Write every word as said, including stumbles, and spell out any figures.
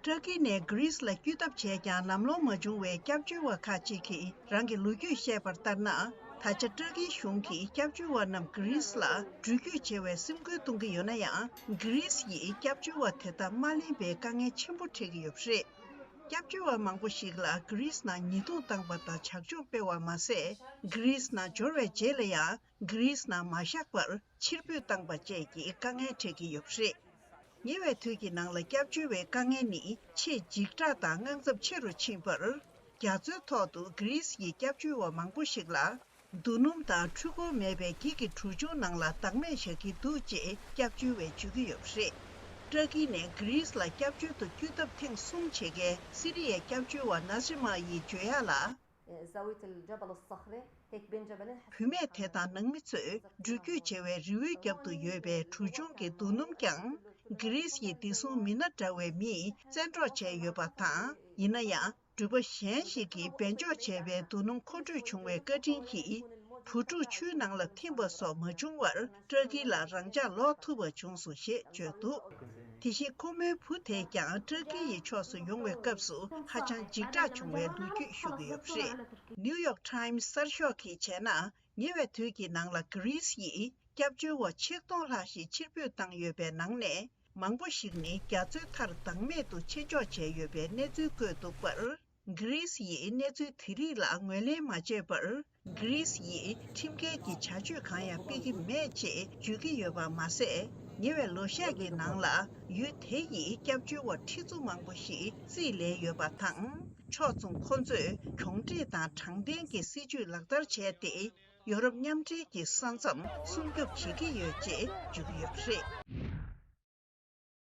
ཏྲ་ཀི་ནས་གྷི་རིས་ལ་བསྐྱོད་ཐབས་བྱས་ཀྱང་ལམ་ལྷོང་མ་བྱུང་བའི་སྐྱབས་བཅོལ་བ་ཁག་ཅིག་གིས་རང་གི་ལོ་རྒྱུས་བཤད་པར་ལྟར་ན། ད་ཆ་ཏྲ་ཀིའི་གཞུང་གིས་སྐྱབས་བཅོལ་བ་རྣམས་གྷི་རིས་ལ་འགྲུལ་སྐྱོད་བྱེད་པའི་སེམས་ཁུར་གཏོང་གི་ཡོད་ན་ཡང་། གྷི་རིས་ཡིས་སྐྱབས་བཅོལ་བ་དེ་དག་མ་ལེན་པའི་དཀའ་ངལ་ཆེན་པོ་འཕྲད་ཀྱི་ཡོད་པ་རེད། སྐྱབས་བཅོལ་བ་མང་པོ་ཞིག་ལ་གྷི་རིས་ནང་ཉེས་རྡུང་བཏང་པ་དང་ཇག་ཆོག་སྤེལ་བ་མ་ཟད། གྷི་རིས་ནང་འབྱོར་བའི་རྗེས་ལ་ཡང་། གྷི་རིས་ནང་མ་བཞག་པར་ཕྱིར་འབུད་བཏང་པ་བཅས་ཀྱི་དཀའ་ངལ་འཕྲད་ཀྱི་ཡོད་པ་རེད། ཉེ་བའི་དུས་ཀྱི་ནང་ལ་སྐྱབས་བཅོལ་བའི་དཀའ་ངལ་ནི་ཆེས་འཇིགས་སྐྲག་དང་དངངས་འཚབ་ཆེ་རུ་ཕྱིན་པར། རྒྱ་མཚོའི་ཐོག་ཏུ་གྷི་རིས་ཡི་སྐྱབས་བཅོལ་བ་མང་པོ་ཞིག་ལ། རྡོ་སྣུམ་དང་འཕྲུལ་འཁོར་མེད་པའི་འགྱིག་གི་གྲུ་ཆུང་ནང་ལ་བདག་མེད་བཞག་གི་འདུག་ཅེས་སྐྱབས་བཅོལ་བས་བརྗོད་ཀྱི་ཡོད་པ་རེད། ཏྲ་ཀི་ནས་གྷི་རིས་ལ་སྐྱབས་བཅོལ་དུ་བསྐྱོད་ཐབས་ཐེངས་གསུམ་བྱེད་མཁན་སི་རི་ཡའི་སྐྱབས་བཅོལ་བ་ན་ཟི་མ་ཡིས་བརྗོད་ཡག་ལ། زاوية الجبل الصخري هيك بين جبلين. བུད་མེད་དེ་དང་ནང་མི་ཚོས་འགྲུལ་སྐྱོད་བྱེད་པའི་རི་བོའི་རྒྱབ་ཏུ་ཡོད་པའི་གྲུ་ཆུང་གི་རྡོ་སྣུམ་ཀྱང་། གྷི་རིས་ཡི་བདེ་སྲུང་མི་སྣ་འདྲ་བའི་མིས་བཙན་འཕྲོག་བྱས་ཡོད་པ་དང་། ཡིན་ན་ཡང་། འགྲུལ་པ་གཞན་ཞིག་གིས་སྦས་འཇོག་བྱས་པའི་རྡོ་སྣུམ་མཁོ་སྤྲོད་བྱུང་བའི་བཀའ་དྲིན་གྱིས། བུ་ཕྲུག་ཆུའི་ནང་ལ་ཐིམ་པ་སོགས་མ་བྱུང་བར། ཏྲ་ཀི་ལ་རང་འཇགས་ལོག་ཐུབ་པ་བྱུང་སོང་ཞེས་བརྗོད་འདུག་དེ་བཞིན་ཁོ་མོའི་བུ་དེས་ཀྱང་ཏྲ་ཀི་ཡི་ཕྱོགས་སུ་ཡོང་བའི་སྐབས་སུ་ཧ་ཅང་འཇིགས་སྐྲག་བྱུང་བའི་ལོ་རྒྱུས་ཞུ་གི་ཡོད་པ་རེད། ནིའུ་ཡོག་ཊའིམ་གསར་ཤོག་གིས་བྱས་ན། ཉེ་བའི་དུས་ཀྱི་ནང་ལ་གྷི་རིས་ཡིས་སྐྱབས་བཅོལ་བ་ཆིག་སྟོང་ལྷག་ཞིག་ཕྱིར་འབུད་བཏང་ཡོད་པའི་ནང་ནས། མང་པོ་ཞིག་ནི་རྒྱ་མཚོའི་མཐར་བདག་མེད་དུ་ཕྱིར་འཇོག་བྱས་ཡོད་པའི་གནས་ཚུལ་བཀོད་འདུག་པར། གྷི་རིས་ཡིས་གནས་ཚུལ་དེ་རིགས་ལ་ངོས་ལེན་མ་བྱས་པར། གྷི་རིས་ཡིས་ཁྲིམས་འགལ་གྱི་བྱ་སྤྱོད་གང་ཡང་སྤེལ་གྱི་མེད་ཅེས་བརྗོད་ཀྱི་ཡོད་པ་མ་ཟད། ཉེ་བའི་ལོ་ཤས་ཀྱི་ནང་ལ་ཡུལ་དེ་ཡི་སྐྱབས་བཅོལ་བ་ཁྲི་ཚོ་མང་པོ་ཞིག་རྩིས་ལེན་ཡོད་པ་དང་། ཕྱོགས་མཚུངས་ཁོ་ཚོས་གྱོང་འབྲས་དང་དྲང་བདེན་གྱི་སྲིད་ཇུས་ལག་བསྟར་བྱས་ཏེ། ཡོ་རོབ་མཉམ་འབྲེལ་གྱི་ས་མཚམས་སྲུང་སྐྱོབ་བྱེད་ཀྱི་ཡོད་ཅེས་བརྗོད་ཀྱི་ཡོད་པ་རེད།